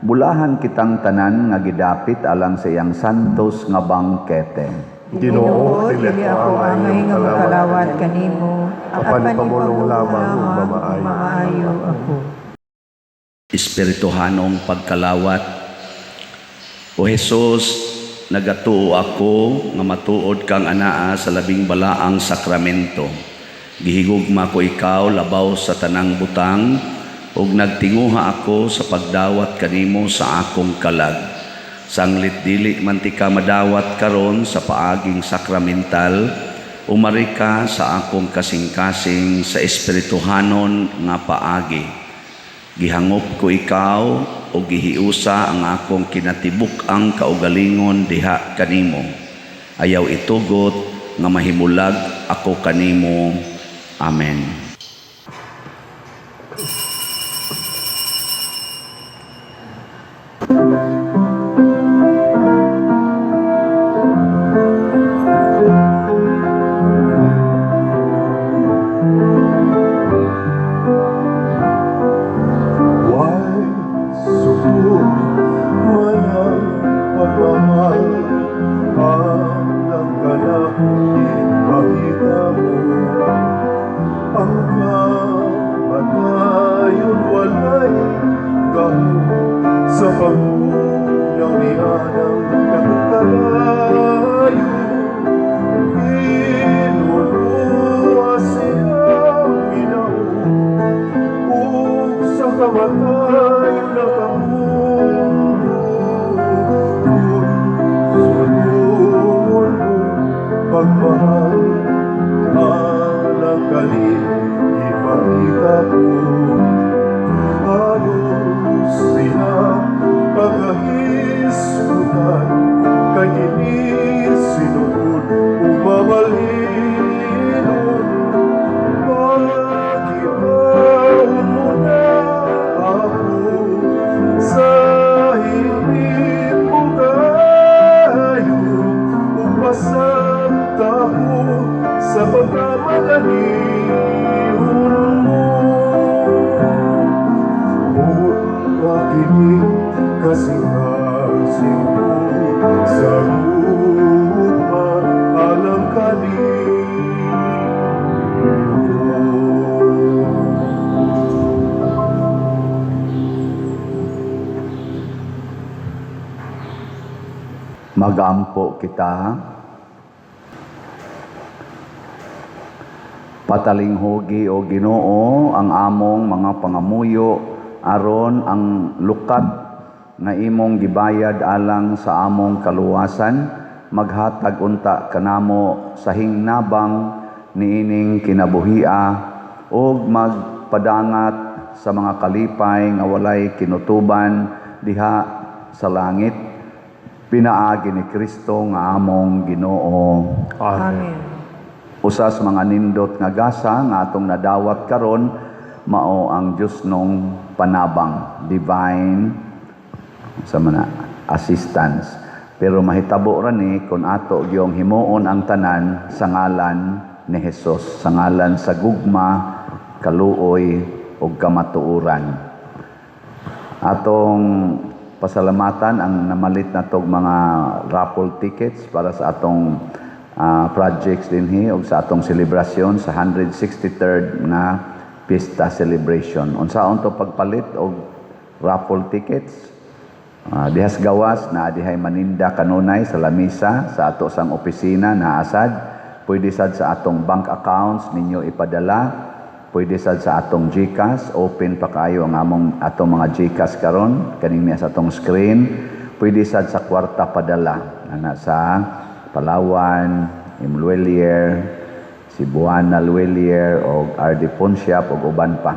Bulahan kitang tanan nga gidapit alang sa iyang santos nga bangkete. Ginoo, dili ako angay nga makalawat kanimo, apan ipamulong lamang ug mamaayo. Mamaayo ako. Espirituhanong pagkalawat. O Hesus, nagatuo ako nga matuod kang anaa sa labing balaang sakramento. Gihigugma ko ikaw labaw sa tanang butang ug nagtinguha ako sa pagdawat kanimo sa akong kalag. Sanglit dili man tika madawat karon sa paaging sakramental, umari ka sa akong kasing-kasing sa espirituhanon nga paagi. Gihangop ko ikaw o gihiusa ang akong kinatibuk-ang kaugalingon diha kanimo. Ayaw itugot nga mahimulag ako kanimo. Amen. Kamatayon nakamuntun. Suwaton mo pagmahal alang kanimo, ipakita ko. Halos sila pagahisgutan, kay kini sinuod ug mabalhinon. Pakitaon mo na ako sa hingpit mong kaayo, ug pasabta ko sa pagkamadalihon mo. Buot kini kasing-kasing ko sa gugma alang kanimo. Magampo kita. Patalinghugi o Ginoo ang among mga pangamuyo aron ang lukat nga imong gibayad alang sa among kaluwasan maghatag unta kanamo sa hingnabang niining kinabuhia ug magpadangat sa mga kalipay nga walay kinutuban diha sa langit, pinaagi ni Kristo nga among Ginoo. Amen. Usa sa mga nindot nga gasa nga atong nadawat karon mao ang Diyosnong panabang, divine sa mana assistance. Pero mahitabo ra ni kung ato gyong himuon ang tanan sa ngalan ni Hesus, sa ngalan sa gugma, kaluoy ug kamatuoran. Atong pasalamatan ang namalit natog mga raffle tickets para sa atong projects dinhi ug sa atong selebrasyon sa 163rd nga pista celebration. Unsaon to pagpalit og raffle tickets? Dihas gawas na dihay maninda kanunay sa lamisa sa ato sang opisina naasad. Pwede sad sa atong bank accounts ninyo ipadala. Pwede sad sa atong GCash, open pa kaayo ang among atong mga GCash karon kaning niya sa atong screen. Pwede sad sa kwarta padala ana sa Palawan, M Lhuillier, Cebuana Lhuillier og RD Pawn Shop og uban pa.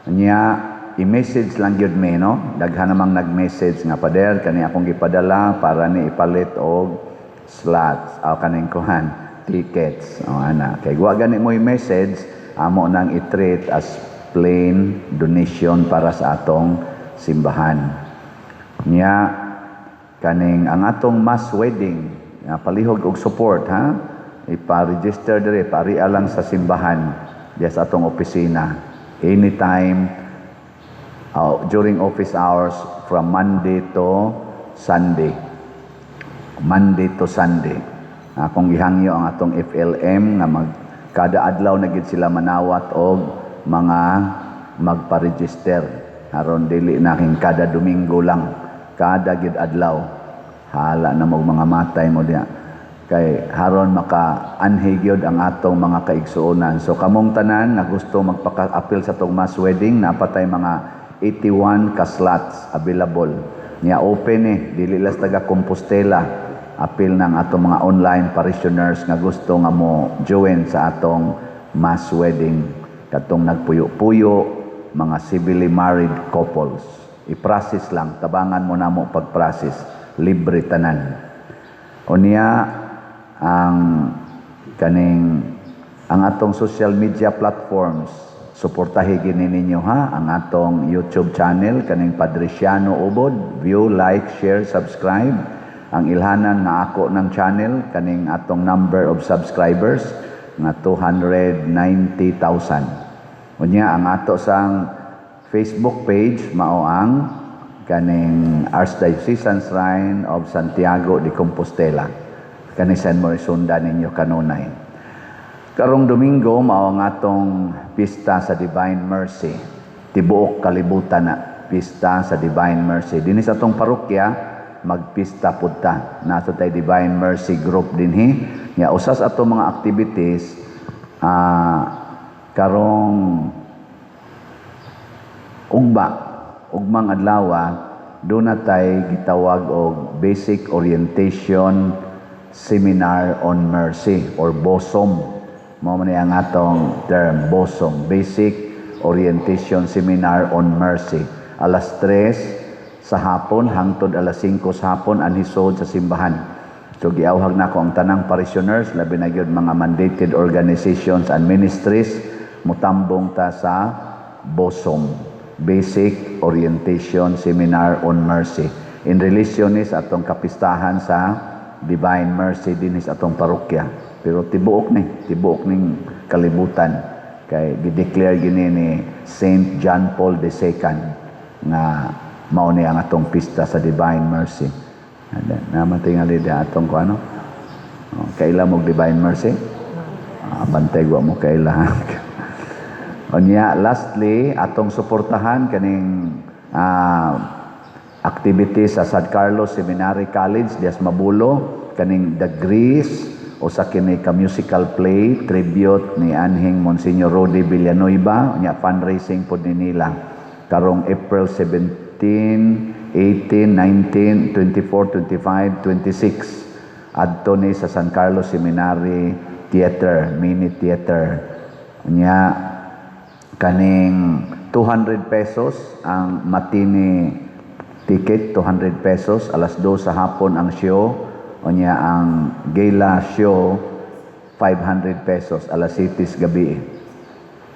Nya i-message lang gyud mi, no. Daghan namang nag-message nga, "Pader, kani akong gipadala para ni ipalit og slots aw kaning kuhan tickets." O ana, kay wa gani mo i-message, amo nang i-treat as plain donation para sa atong simbahan. Nya kaning ang atong mass wedding nga palihog og support ha, ipa-register dire, paria lang sa simbahan diya sa atong opisina anytime during office hours from Monday to Sunday. Monday to Sunday. Akong gihangyo ang atong FLM nga mag kada adlaw na gid sila manawat og mga magpa-register aron dili na king kada Domingo lang, kada gid adlaw. Hala na mo mga matay mo diya kay haron maka anhi gyud ang atong mga kaigsuonan. So kamong tanan nga gusto magpaka-apil sa atong mass wedding, napatay mga 81 ka slots available. Nya open eh, dili las taga Compostela, apil ng atong mga online parishioners nga gusto nga mo join sa atong mass wedding, katong nagpuyo-puyo, mga civilly married couples. I-process lang, tabangan mo namo pag-process, libre tanan. Unya ang kaning ang atong social media platforms, suportahi gini ninyo ha, ang atong YouTube channel kaning Padriciano Ubod, view, like, share, subscribe. Ang ilhanan nga ako ng channel kaning atong number of subscribers nga 290,000. Unya ang ato sang Facebook page mao ang kaning Archdiocesan Shrine of Santiago de Compostela. Kani san mo sundan ninyo kanunay. Karong Domingo mao ang atong pista sa Divine Mercy. Tibuok kalibutan na pista sa Divine Mercy. Dinhi sa atong parokya magpista pud ta. Nato tay Divine Mercy Group dinhi. Nya usa sa atong mga activities, karong Ugma, ugmang adlaw, duna tay gitawag og Basic Orientation Seminar on Mercy or BOSOM. Mao man ni ang atong term, BOSOM, Basic Orientation Seminar on Mercy. Alas 3 sa hapon hangtod alas 5 sa hapon anhi sa simbahan. So giawhag nako ang tanang parishioners, labi na gyud mga mandated organizations and ministries, mutambong ta sa BOSOM, Basic Orientation Seminar on Mercy. In relation ni sa atong kapistahan sa Divine Mercy dinhi sa atong parokya. Pero tibuok ni, tibuok ning kalibutan kay gi-declare gini ni Saint John Paul II nga mao ni ang atong pista sa Divine Mercy. Naman tingali di atong ko ano? Oh, kaila mo Divine Mercy? Ah, bantay wa mo kaila. Unya, lastly, atong suportahan kaning activity sa San Carlos Seminary College dias Mabulo, kaning The Grease, usa kini ka musical play tribute ni anhing Monsignor Rody Villanueva. Unya fundraising pod ni nila karong April 17, 18, 19, 24, 25, 26 adto ni sa San Carlos Seminary Theater, mini theater. Unya kaning 200 pesos ang matinee ticket, 200 pesos, alas 2 sa hapon ang show. Unya ang gala show, 500 pesos, alas 7 sa gabi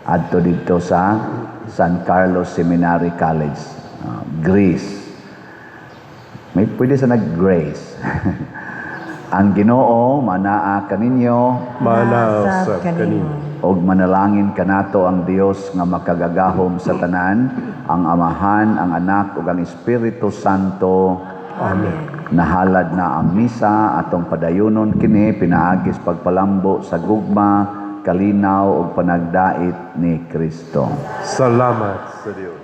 adto dito sa San Carlos Seminary College. Greece may pwede sa nag-grace. Ang Ginoo manaa kaninyo. Manaa usab kanimo. Og manalangin kanato ang Dios nga makagagahom sa tanan, ang Amahan, ang Anak ug ang Espiritu Santo. Amen. Nahalad na ang misa, atong padayunon kini pinaagi sa pagpalambo sa gugma, kalinaw ug panagdait ni Kristo. Salamat sa Dios.